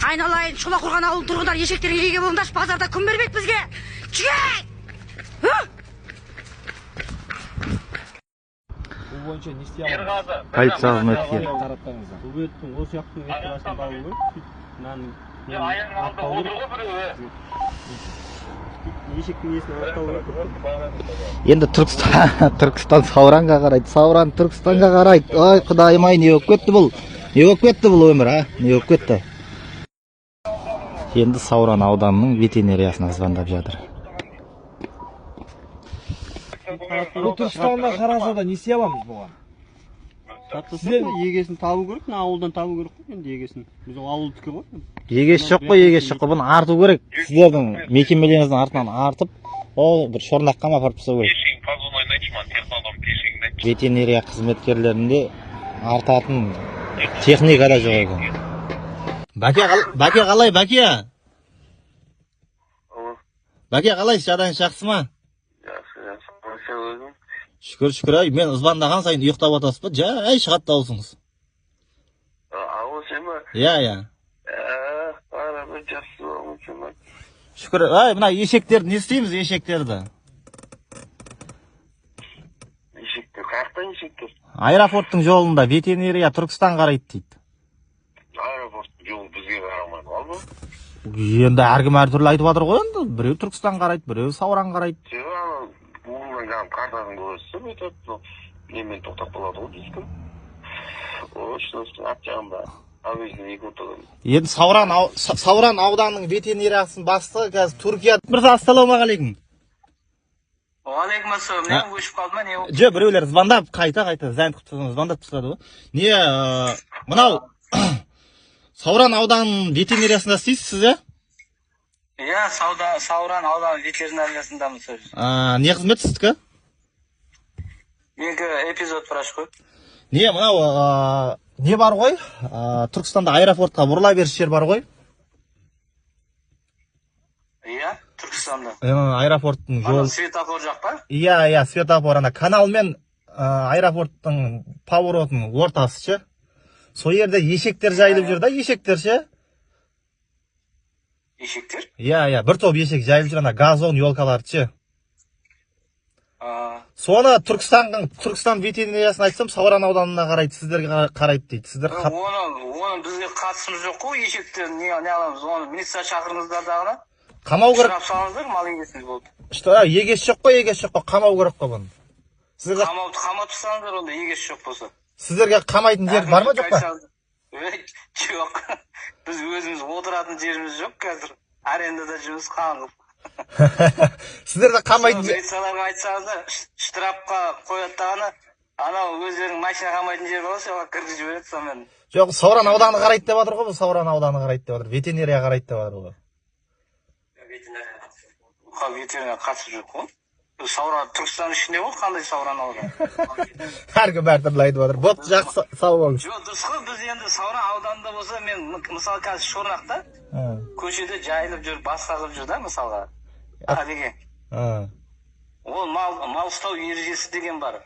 Айналайын, Шолаққорған ауылының тұрғындары, ешектерге еге болыңдаршы, базарда күн бермейді бізге. Жігіт! Бұл бойынша не істей аламыз? Полиция қызметкері. Тараптарыңыздан. Бұл беттің осы жақтың бетін табу керек. Сөйтіп мынаны анықтау керек. Ешектің иесін анықтау керек. Енді Түркістан, Түркістан Сауранға қарайды, Сауран Түркістанға қарайды. Ой, құдайым ай, не болып кетті бұл? Не болып кетті бұл өмір, а? Не болып кетті? Енді Сауран ауданының ветеринариясына звондап жатыр. Бұл Түркістанға қараса да не істей аламыз бұған? Сіздер егесін табу керек, мына ауылдан табу керек қой енді егесін. Біз ол ауылдікі ғой. Егесі жоқ қой, егесі жоқ қой. Бұны арту керек. Сіздердің мекемелеріңіздің артынан артып, ол бір шорнаққа ма апарып тастау керек. Ветеринария қызметкерлерінде артатын техника да жоқ екен. Бәке, Бәке қалай, Бәке? Бәке қалай, жағдайыңыз жақсы ма? Жақсы, жақсы. Сен өзің? Шүкір, шүкір, ай, мен звондаған сайын ұйықтап жатасыз ба? Жай шығады дауысыңыз. Алло, сен ба? Иә, иә. Арада жақсы болған сен ба? Шүкір, ай, мына ешектерді не істейміз, ешектерді? Ешектер, қаяқтан ешектер? Аэропорттың жолында ветеринария Түркістан қарайды дейді. Аэропорттың жолы бізге қарамайды, ал бұл? Енді әркім әртүрлі айтып жатыр ғой енді. Біреу Түркістан қарайды, біреу Сауран қарайды. Сен ана Гуглдан кәдімгі картасын көрсетсем, өйтеді, немен тоқтап қалады ғой дискім. Осы арт жағында әуездің екі ортадан. Енді Сауран, Сауран ауданының ветеринариясының бастығы қазір Түркия. Мырза, ассалаумағалейкум. Уағалейкум ассалам. Не, өшіп қалды ма, не болды? Жоқ, біреулер звондап, қайта-қайта зән қылып звондап тастады ғой. Не, мынау Сауран ауданының ветеринариясында істейсіз сіз, иә? Иә, сауда Сауран ауданы ветеринариясындамын сол. Не қызмет сіздікі? Менікі эпизод врач қой. Не, мынау не бар ғой? Түркістанда аэропортқа бұрыла беріс жер бар ғой. Иә, Түркістанда. Аэропорттың Ана жол. светофор жақ па? Иә, иә, светофор ана канал мен аэропорттың поворотының ортасы ше. Сол жерде ешектер жайылып жүр да, ешектер ше. Ешектер? Иә, иә, бір топ ешек жайылып жүр ана газон, елкаларды ше. А, Соны Түркістан ветеринариясына айтсам, Сауран ауданына қарайды, сіздерге қарайды дейді. Сіздер Оны бізге қатысымыз жоқ қой, ешекті не аламыз? Оны милиция шақырыңыздар дағыны. Қамау керек. Штраф салыңыздар, мал егесіңіз болды. Что, егесі жоқ қой, егесі жоқ қой, қамау керек қой бұны. Сіздерге Қамап тастаңыздар онда егесі жоқ болса. Сіздерге қамайтын жер бар ма, жоқ па? Ей, жоқ. Біз өзіміз отыратын жеріміз жоқ қазір. Арендада жүрміз қаңғып. Сіздерде қамайтын жер Милицияларға айтсаңыздар, штрафқа қояды дағыны, анау өздерінің машина қамайтын жер бар ғой, соған кіргізіп жібереді сонымен. Жоқ, Сауран ауданы қарайды деп жатыр ғой, бұл Сауран ауданы қарайды деп жатыр. Ветеринария қарайды деп жатыр ғой. Ветеринар қатысы жоқ қой. Бұл Сауран Түркістан ішінде ғой, қандай Сауран ауданы? Әркім әртүрлі айтып жатыр. Болды, жақсы, сау болыңыз. Жоқ, дұрыс қой, біз енді Сауран ауданында болса, мен мысалы қазір Шорнақта көшеде жайылып жүр, басқа қылып жүр да мысалға. Әбеке. Ол мал ұстау ережесі деген бар.